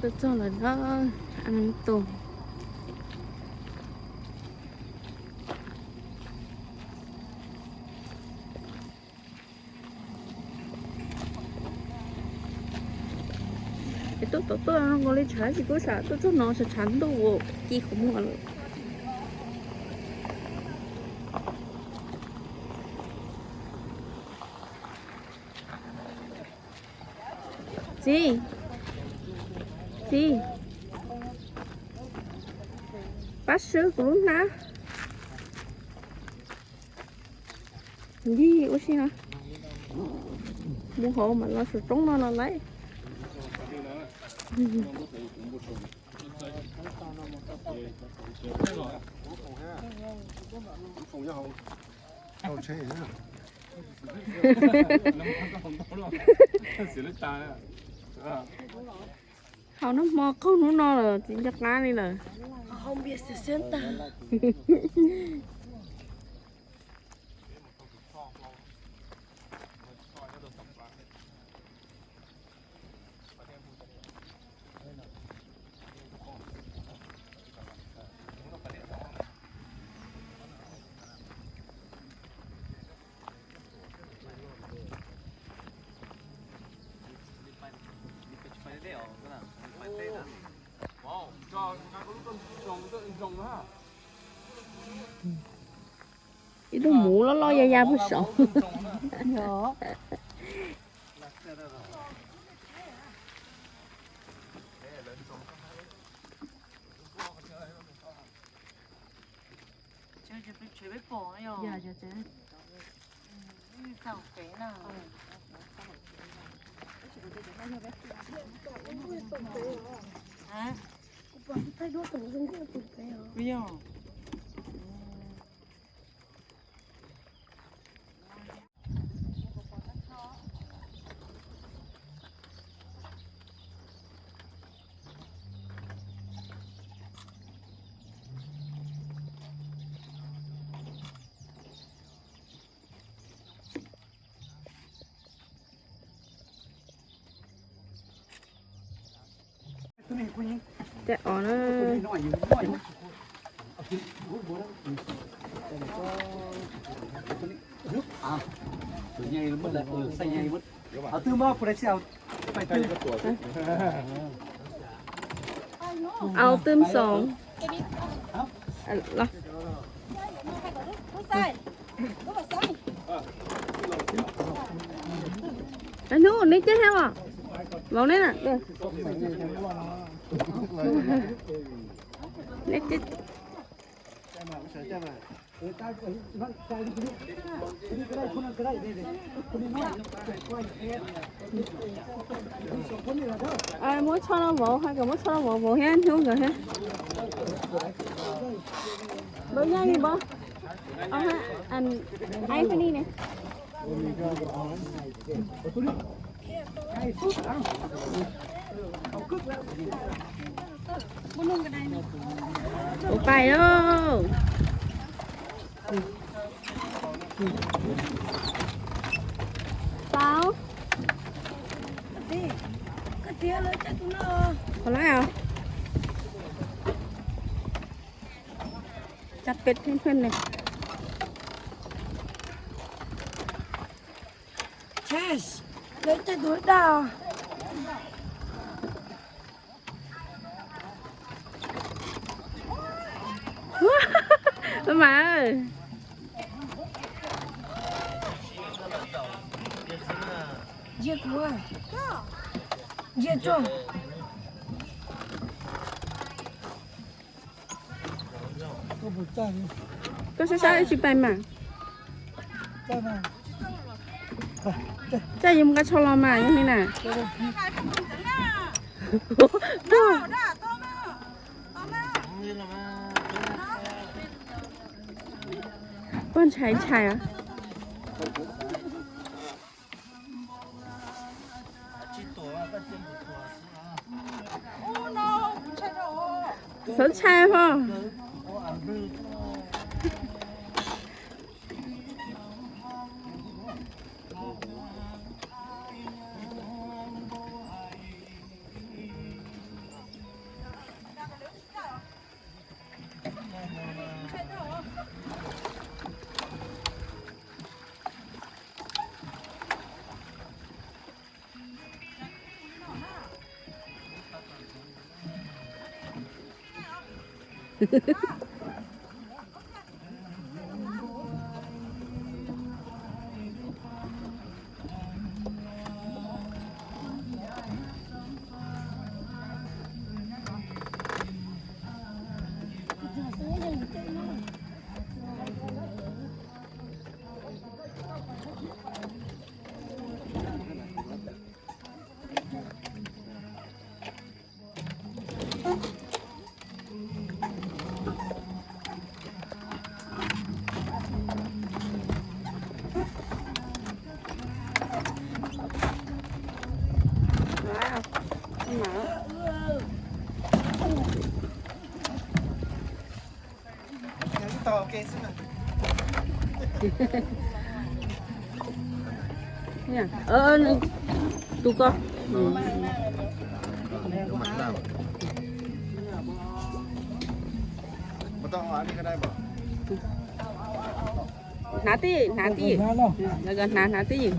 Tuaj txog lawm na, tus Es tuaj tom tuaj nkaus li tshav tsis pub sam tuaj txog no tshav tshav ntuj ci qhov muag lawm. Txiv, txiv, pab swb kuv lub hnab. Lig ua si no. Mus hauv mam los saum roob no los lawm. Haus nag hmo qaug hnub no lawm tsis nco qab li lawm. Ib lub muv loj loj ya ya puag saud. Tej os na. Au twm xoom. Los. Hnub neb ceb hab os. Vauv neb na. Neb ceb. Muab tsho rau vauv, hais kom muab tsho rau vauv, vauv thiab hnub nkawd thiab. Vauv yaj li npab. Aib peb li ne. Ua pais lauj. Tau. Qhov lawm os. Cab peb pheej pheej ne. Lawv caij tus daj. Mas. Ntsia kuv, ntsia tso. Koj sab sab tsis pais mas. Txaj yuav mus nqa tsho los mas yog li na. Pog ntshai ntshai. Txhob ntshai pog. Tus ko. Hnav tib, hnav tib, hnav, hnav tib.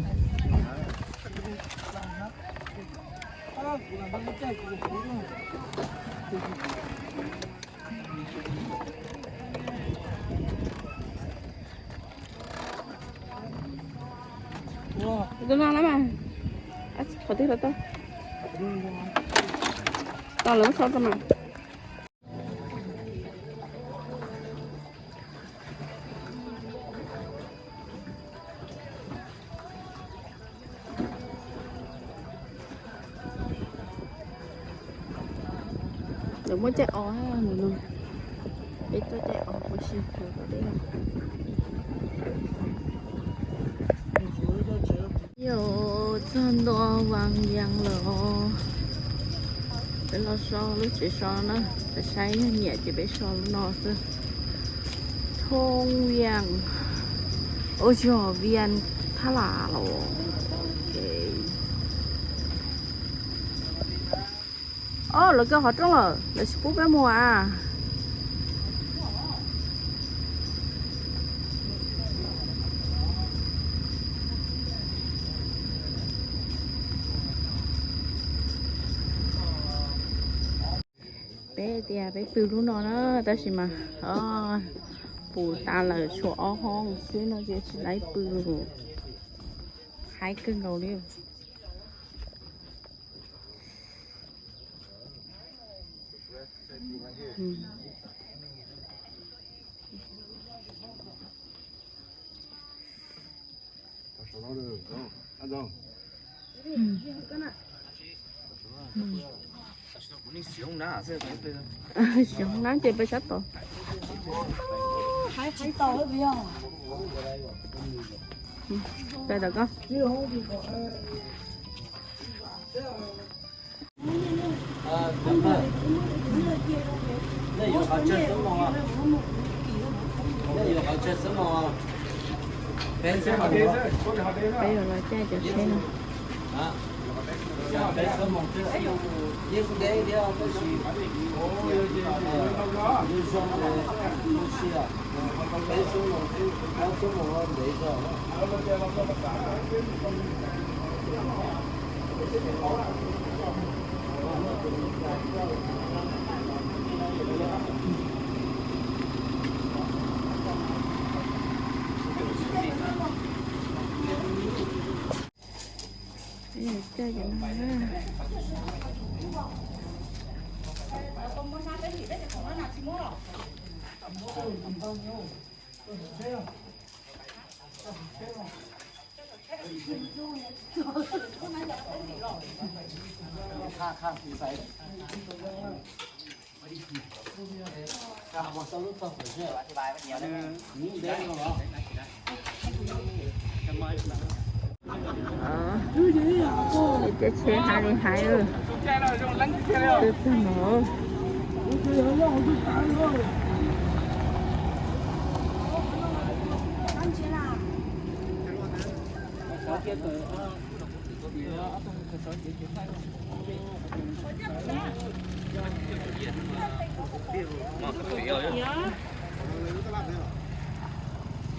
Tus no na mas, qhov twg los tau, tau lawv muab so rau mas. Lawv muab caij os, peb tuaj caij os ua si lawv kom deb. Yus txog ntua Vas Yees lawm os. Peb los so lub tsev so na, peb saib yog nyiam ces peb so lub no xwb. Thoob Vias, ua zog Vias Thab Lam los. Os, lawv kaw qhov rooj lawm, lawv tsis pub peb mus a. Peb tias peb pw lub no na, tab sis mas pus tas lawm, tshuav ob hoob xwb no ces tsis laib pw. Haib kawg nkaus li. Xyov na ces peb sab tod. Peb tau koj. Nej yuav qhov tsawg xwb mos? Nej yuav qhov tsawg xwb mos? Peb yuav los caij cov tsheb no. Peb xwb mos twb yeej deb thiab tab sis zoo zoo, peb xwb mos twb, peb xwb mos ntev zog. Ces tsheb hais li hais, twb txog no.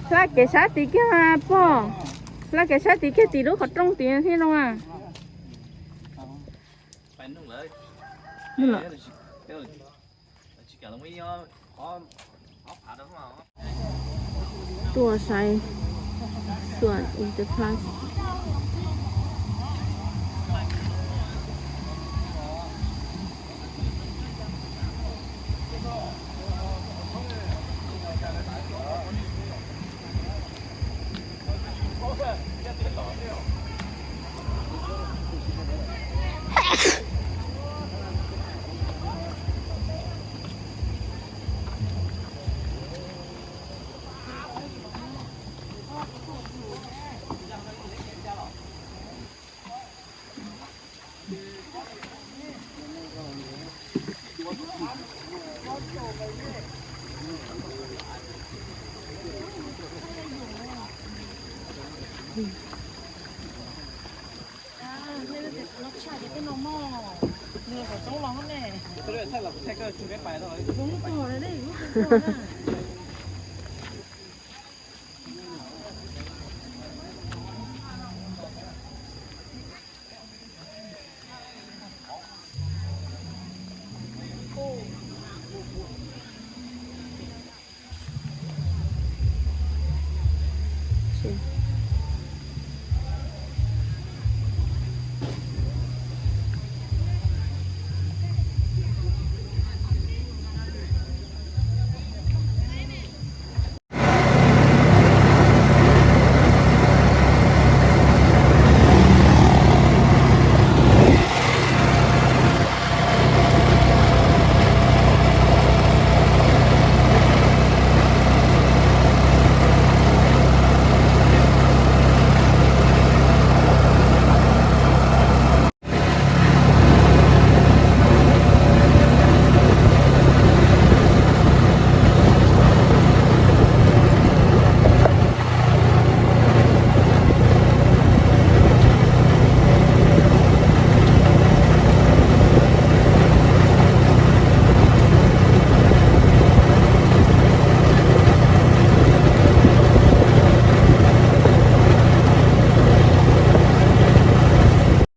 Hla kev sab tid kiag pog, hla kev sab tid kiag tim lub qhov rooj tid thiab no. Nws lawm. Tuaj saib xuam Enterprise.